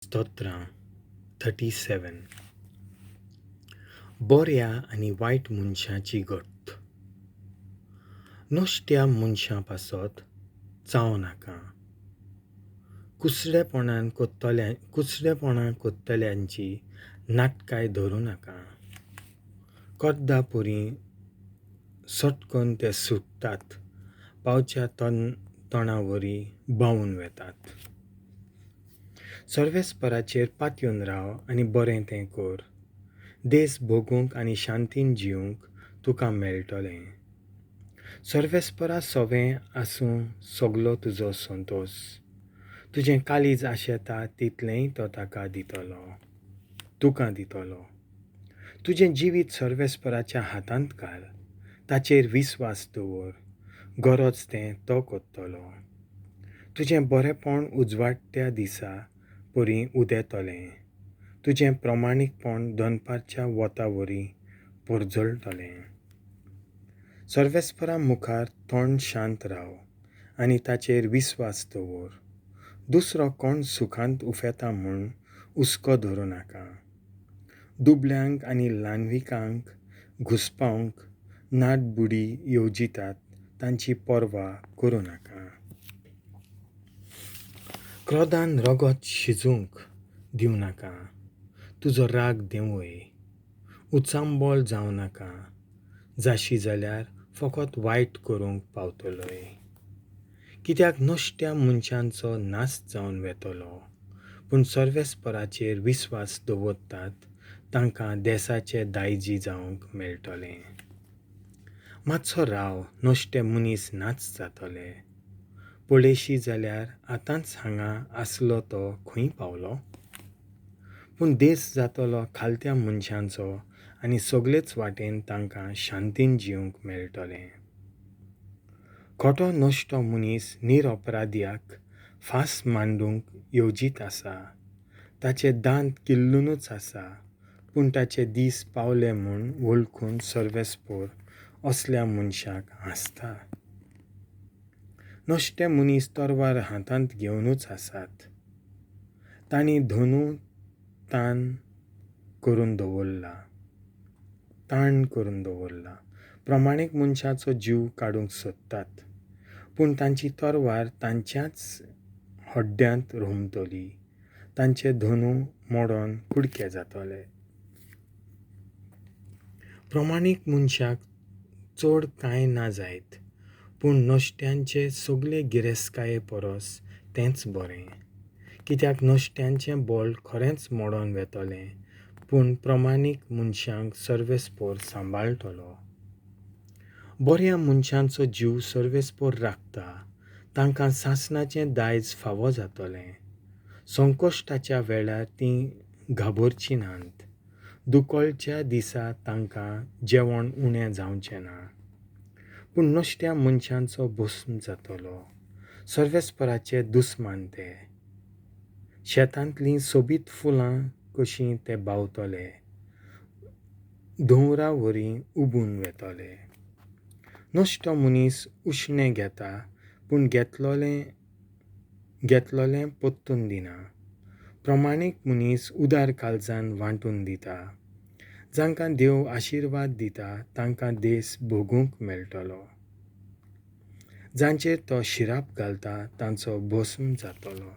स्तोत्रां 37. बऱ्या आनी वायट मनशाची गत. नश्ट्या मनशां पासत चावं नाका, कुसडेपणां कोत्तल्यांची नाटकाय धरूं नाका. कोद्दा परी सटकन ते सुट्टात, पावच्या तणावरी बावून वेतात. सर्वेस्पराचेर पातयेवन राव आनी बरें तें कर. देस भोगूंक आनी शांतीन जिवंक तुका मेळटलें. सर्वेस्परा सवें आसूं सगलो तुजो संतोस. तुजें काळीज आशेता तितलेंय तो ताका दितलो, तुका दितलो. तुजें जिवीत सर्वेस्पराच्या हातांत घाल, ताचेर विस्वास दवर, गरज तें तो करतलो. तुजें बरेंपण उजवाडट्या दिसा परी उदेतलें, तुजें प्रमाणीकपण दनपारच्या वता वरी परजळटलें. सर्वेस्परा मुखार तोंड शांत राव आनी ताचेर विस्वास दवर. दुसरो कोण सुखांत उफेता म्हूण हुस्को धरूं नाका. दुबळ्यांक आनी ल्हानविकांक घुसपावंक नाटबुडी येवजितात तांची पर्वा करूं नाका. क्रोधान रगत शिजूंक दिवं नाका, तुजो राग देंवय. उचांबळ जावं नाका, जाशी जाल्यार फकत वायट करूंक पावतलोय. कित्याक नश्ट्या मनशांचो नाश जावन वेतलो, पूण सर्वेस्पराचेर विस्वास दवरतात तांकां देसाचे दायजी जावंक मेळटलें. मातसो राव, नश्टे मनीस नाच जातले. पळयशी जाल्यार आतांच हांगा आसलो तो खंय पावलो? पूण देस जातलो खालत्या मनशांचो आनी सगळेच वाटेन तांकां शांतीन जिवंक मेळटलें. खोटो नश्टो मनीस निरपराध्याक फांस मांडूंक येवजीत आसा. ताचे दांत किल्लुनूच आसा, पूण ताचे दीस पावले म्हूण वळखून सर्वेस्पोर असल्या मनशाक हांसता. नश्टे मनीस तरवार हातांत घेवनूच आसात. तांणी धनू ताण करून दवरला, ताण करून दवरला. प्रमाणीक मनशाचो जीव काडूंक सोदतात, पूण तांची तरवार तांच्याच हड्ड्यांत रोमतली. तांचे धनू मोडोन कुडके जातले. प्रमाणीक मनशाक चड कांय ना जायत, पूण नश्ट्यांचे सगळे गिरेस्तकाये परस तेंच बरें. कित्याक नश्ट्यांचें बळ खरेंच मोडोन वेतलें, पूण प्रमाणीक मनशांक सर्वेस्पोर सांबाळटलो. बऱ्या मनशांचो जीव सर्वेस्पोर राखता, तांकां सासणाचें दायज फावो जातलें. संकश्टाच्या वेळार तीं घाबरचीं नात, दुकळच्या दिसा तांकां जेवण उणें जावचें ना. पूण नश्ट्या मनशांचो भस्म जातलो. सर्वेस्पराचे दुस्मान ते. शेतांतलीं सोबीत फुलां कशीं ते बावतले, धुंवरा वरी उबून वेतले. नश्टो मनीस उश्णें घेता, पूण घेतलोलें परतून दिना. प्रमाणीक मनीस उदार काळजान वांटून दिता. जांकां देव आशिर्वाद दिता तांकां देस भोगूंक मेळटलो. जांचेर तो शिराप घालता तांचो भस्म जातलो.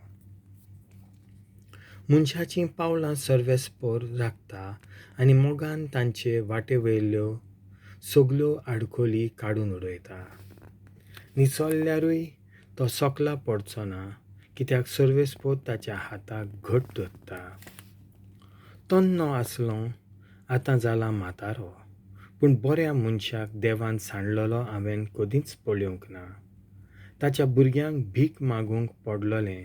मनशाचीं पावलां सर्वेस्पोर राखता आनी मोगान तांचे वाटेवयल्यो सगल्यो आडखळी काडून उडयता. निसरल्यारूय तो सकला पडचो ना, कित्याक सर्वेस्पोर ताच्या हाताक घट धरता. तन्नो आसलो आतां जाला म्हातारो, पूण बऱ्या मनशाक देवान सांडलेलो हांवें कदींच पळोवंक ना. ताच्या भुरग्यांक भीक मागूंक पडलोलें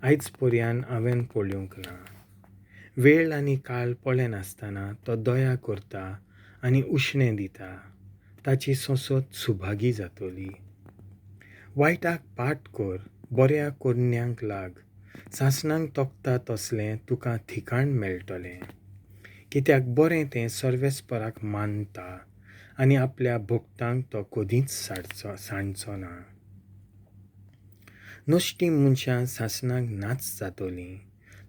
आयज पर्यान हांवें पळोवंक ना. वेळ आनी काळ पळयनासतना तो दया करता आनी उश्णें दिता. ताची सोंसत सुभागी जातली. वायटाक पाट कर, बऱ्या करण्यांक लाग. सासणाक तोखता तसलें तुका ठिकाण मेळटलें. कित्याक बरें तें सर्वेस्पराक मानता आनी आपल्या भक्तांक तो कदींच सांडचो ना. नश्टीं मनशां सासणाक नाच जातलीं,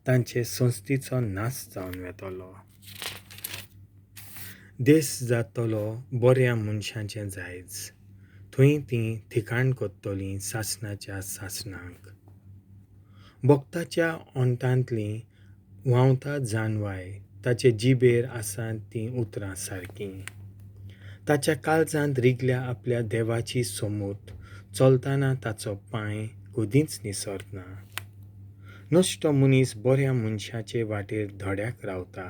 तांचे संस्थीचो नाश जावन वेतलो. देस जातलो बऱ्या मनशांचें जायज, थंय तीं थिकाण कोत्तलीं सासणाच्या सासणाक. भक्ताच्या ओंठांतली व्हांवता जानवाय ताचे जिबेर आसा तीं उतरां सारकीं. ताच्या काळजांत रिगल्या आपल्या देवाची सोमूत, चलतना ताचो पांय कदींच निसरना. नश्टो मनीस बऱ्या मनशाचे वाटेर धड्याक रावता,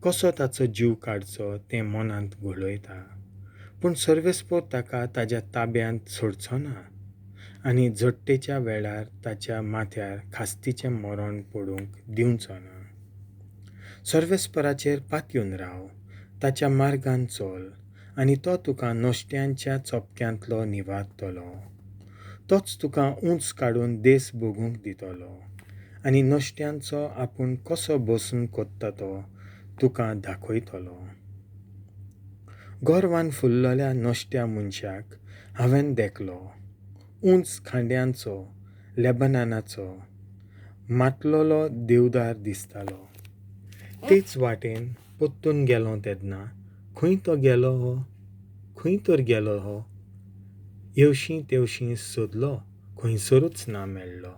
कसो ताचो जीव काडचो तें मनांत घोळयता. पूण सर्वेस्पोर ताका ताज्या ताब्यांत सोडचो ना आनी झडटेच्या वेळार ताच्या माथ्यार खास्तीचें मरण पडूंक दिवचो ना. सर्वेस्पराचेर पातयेवन राव, ताच्या मार्गान चल आनी तो तुका नश्ट्यांच्या चोपक्यांतलो निवारतलो. तोच तुका उंच काडून देस भोगूंक दितलो आनी नश्ट्यांचो आपूण कसो बसून कोत्ता तो तुका दाखयतलो. गर्वान फुल्लल्या नश्ट्या मनशाक हांवें देखलो, उंच खांड्यांचो लेबनानाचो मातलोलो देवदार दिसतालो. तेच वाटेन परतून गेलो तेन्ना खंय तो गेलो हो, खंय तर गेलो हो, येवशीं तेवशीं सोदलो, खंयसरूच ना मेळ्ळो.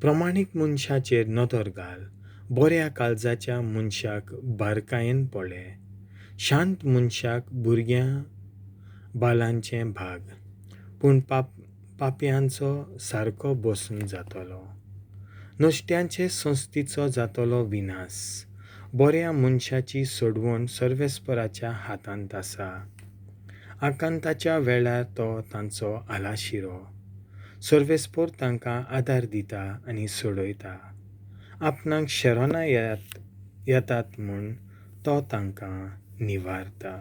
प्रमाणीक मनशाचेर नदर घाल, बऱ्या काळजाच्या मनशाक बारकायेन पळय. शांत मनशाक भुरग्यां बालांचें भाग, पूण पापयांचो सारको बसून जातलो. नश्ट्यांचे संस्थीचो जातलो विनास, बऱ्या मनशाची सोडवण सर्वेस्पराच्या हातांत आसा. आकांताच्या वेळार तो तांचो आलाशिरो, सर्वेस्पोर तांकां आदार दिता आनी सोडयता. आपणाक शरणां येतात म्हूण तो तांकां निवारता.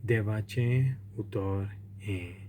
देवाचें उतर हें.